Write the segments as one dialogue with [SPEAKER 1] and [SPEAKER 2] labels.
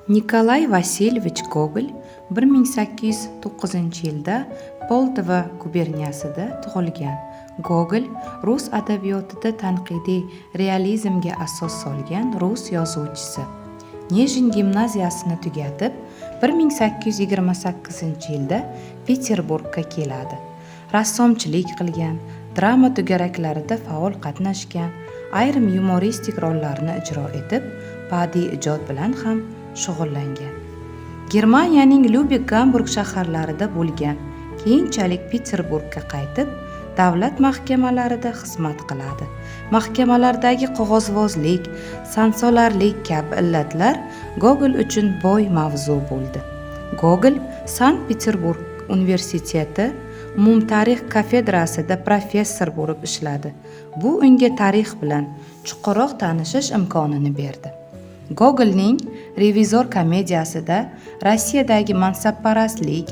[SPEAKER 1] Nikolay Vasilyevich Gogol 1809-yilda Poltava guberniyasida tug'ilgan. Gogol rus adabiyotida tanqidiy realizmga asos solgan rus yozuvchisi. Nejin gimnaziyasini tugatib, 1828-yilda Peterburgga keladi. Rassomchilik qilgan, drama to'garaklarida faol qatnashgan, ayrim yumoristik rollarni ijro etib, badiiy ijod bilan ham shug'ullangan. Germaniyaning Lyubek, Gamburg shaharlarida bo'lgan. Keyinchalik Peterburgga qaytib, davlat mahkamalarida xizmat qiladi. Mahkamalardagi qog'ozbozlik, sansolarlik kabi illatlar Gogol uchun boy mavzu bo'ldi. Gogol Sankt-Peterburg universiteti umumtarix kafedrasida professor bo'lib ishladi. Bu unga tarix bilan chuqurroq tanishish imkonini berdi. Gogolning "Revizor" komediyasida Rossiyadagi mansabparastlik,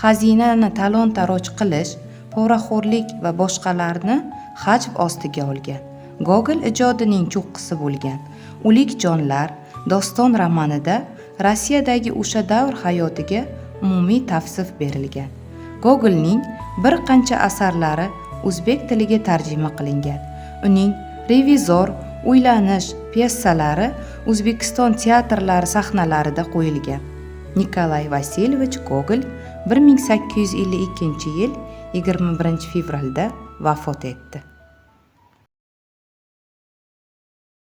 [SPEAKER 1] xazinani talon-taroj qilish, poraxo'rlik va boshqalarni hajv ostiga olgan. Gogol ijodining cho'qqisi bo'lgan "O'lik jonlar" doston romanida Rossiyadagi o'sha davr hayotiga umumiy tavsif berilgan. Gogolning bir qancha asarlari o'zbek tiliga tarjima qilingan. Uning "Revizor", "Uylanish" pyesalari O'zbekiston teatrlari sahnalarida qo'yilgan. Nikolay Vasilyevich Gogol 1852-yil 21-fevralda vafot etdi.